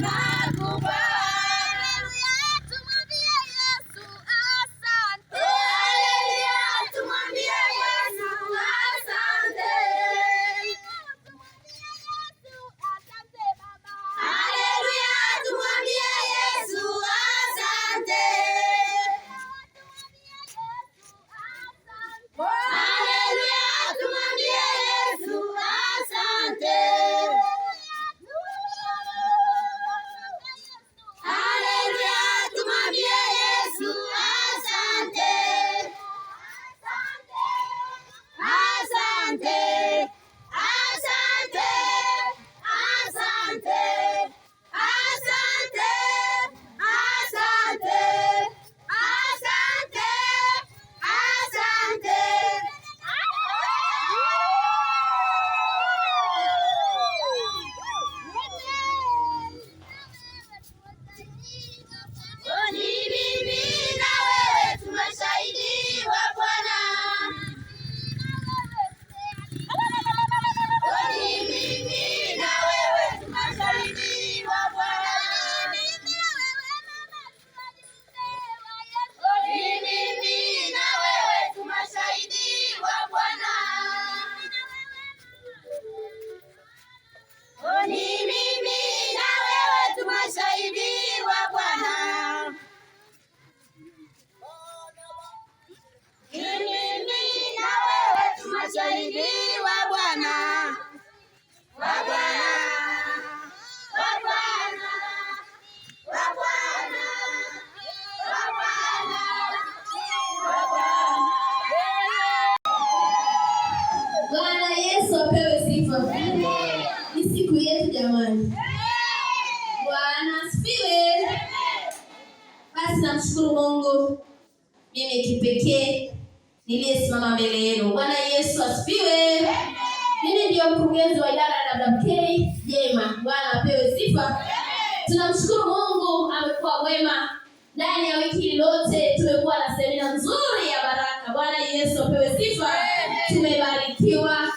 Makubwa. Haleluya, tumwambie Yesu asante. Haleluya, tumwambie Yesu asante. Tumwambie Yesu asante Baba. Haleluya, tumwambie Yesu asante. Tumwambie Yesu asante. Haleluya, tumwambie Yesu asante. Haleluya, tumwambie Yesu asante. Asante. Asante. Asante. Asante. Asante. Asante. Asante. Ni mimi na wewe tumashahidi wa Bwana. Ni mimi na wewe tumashahidi wa Bwana. Ni mimi na wewe tumashahidi wa Bwana. Ni mimi na wewe tumashahidi wa Bwana. Ni mimi na wewe tumashahidi wa Bwana. Wa Bwana. Wa Bwana. Wa Bwana. Wa Bwana. Wa Bwana. Bwana Yesu apewe sifa. Ni siku yetu jamani. Bwana asifiwe. Basi namshukuru Mungu mimi kipekee niliyesimama mbele yenu. Bwana Yesu asifiwe. Mimi ndiyo mkurugenzi wa idara ya WK Jema. Bwana apewe sifa. Tunamshukuru Mungu amekuwa mwema. Ndani ya wiki lote tumekuwa na semina nzuri ya baraka. Bwana Yesu apewe sifa. Tumebarikiwa.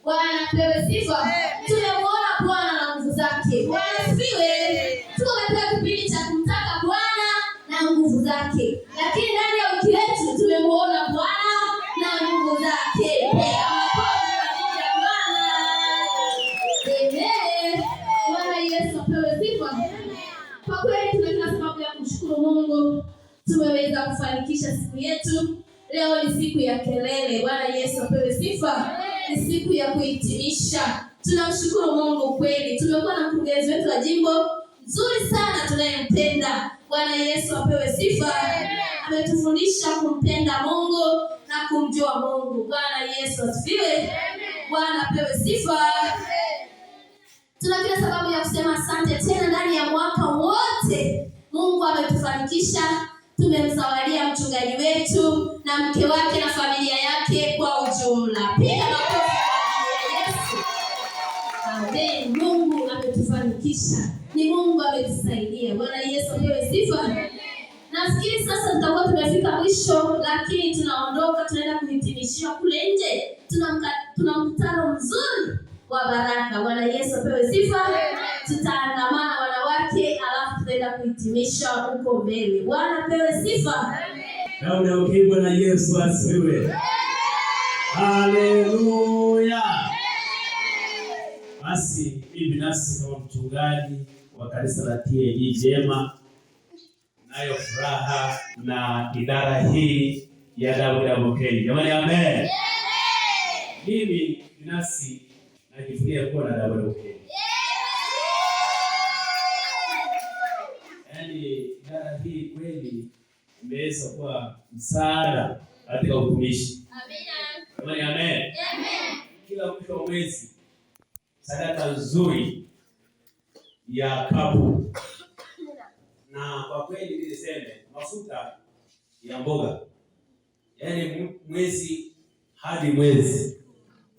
Bwana apewe sifa. Tumemwona Bwana na nguvu zake. Bwana asifiwe. Tuko katika kipindi cha kumtaka Bwana na nguvu zake, lakini ndani ya wiki yetu tumemwona Bwana na nguvu zake. Piga makofi kwa ajili ya Bwana. Amen. Bwana Yesu apewe sifa. Kwa kweli tuna kila sababu ya kumshukuru Mungu, tumeweza kufanikisha siku yetu. Leo ni siku ya kelele. Bwana Yesu apewe sifa. Ni siku ya kuhitimisha. Tunamshukuru Mungu kweli. Tumekuwa na mkurugenzi wetu wa jimbo nzuri sana tunayempenda. Bwana Yesu apewe sifa. Ametufundisha kumpenda Mungu na kumjua Mungu. Bwana Yesu asifiwe. Bwana apewe sifa. Tuna kila sababu ya kusema asante tena. Ndani ya mwaka wote Mungu ametufanikisha, tumemzawadia mchungaji wetu na mke wake na familia yake kwa ujumla. Piga makofi kwa ajili ya Yesu. Amen. Mungu ametufanikisha, ni Mungu ametusaidia. Bwana Yesu apewe sifa. Nafikiri sasa tutakuwa tumefika mwisho, lakini tunaondoka, tunaenda kuhitimishia kule nje. Tuna mkutano mzuri wa baraka. Bwana Yesu apewe sifa. Tutaandamana wanawake, alafu tutaenda kuhitimisha huko mbele. Bwana apewe sifa. Na Bwana Yesu asifiwe. Haleluya. Basi mimi binafsi kama mchungaji wa kanisa la TAG Jema, nayo furaha na idara hii ya WWK. Jamani, amen. Mimi binafsi najivunia kuwa na WWK. Yaani idara hii kweli imeweza kuwa msaada katika utumishi. Jamani, amen. Kila mwisho wa mwezi sadaka nzuri ya kapu, na kwa kweli mimi niseme mafuta ya mboga, yaani mwezi hadi mwezi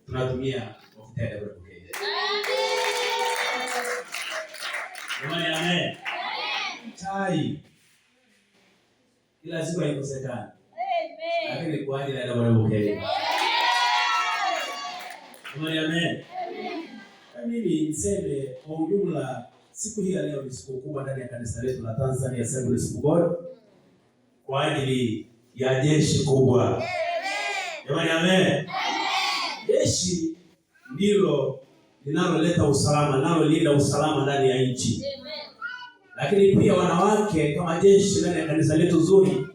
tunatumia mafuta ya WWK. Jamani, amen. Chai kila siku haikosekani, lakini kwa ajili ya WWK. Jamani, amen. Na mimi niseme kwa ujumla Siku hii ya leo ni siku kubwa ndani ya kanisa letu la Tanzania Assemblies of God kwa ajili ya jeshi kubwa. Jamani, amen. Jeshi ndilo linaloleta usalama, linalolinda usalama ndani ya nchi. Lakini pia wanawake kama jeshi ndani ya kanisa letu zuri,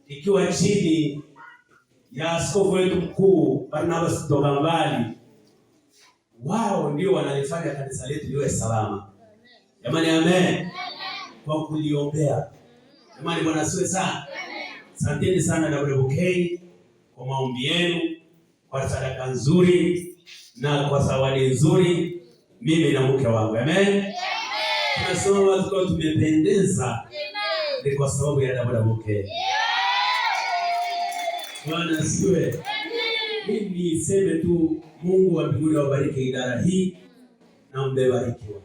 ikiwa chini ya askofu wetu mkuu Barnabas Mbali, wao ndio wanalifanya kanisa letu liwe salama. Jamani, amen. Kwa kuliombea. Jamani, Bwana asifiwe sana. Asanteni sana WWK kwa maombi yenu, kwa sadaka nzuri na kwa zawadi nzuri, mimi na mke wangu. Amen. Tunasoma tukiwa tumependeza ni kwa sababu ya WWK. Bwana asifiwe. Mimi niseme tu Mungu wa mbinguni awabariki idara hii na mbebarikiwa.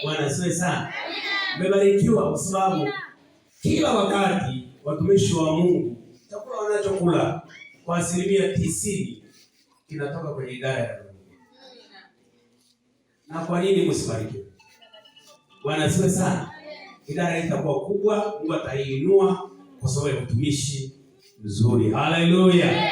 Bwana asifiwe sana. Mmebarikiwa kwa sababu kila wakati watumishi wa Mungu chakula wanachokula kwa 90% kinatoka kwenye idara ya Mungu. Na kwa nini msibarikiwe? Bwana asifiwe sana. Idara hii itakuwa kubwa, Mungu ataiinua kwa sababu ya utumishi mzuri. Haleluya.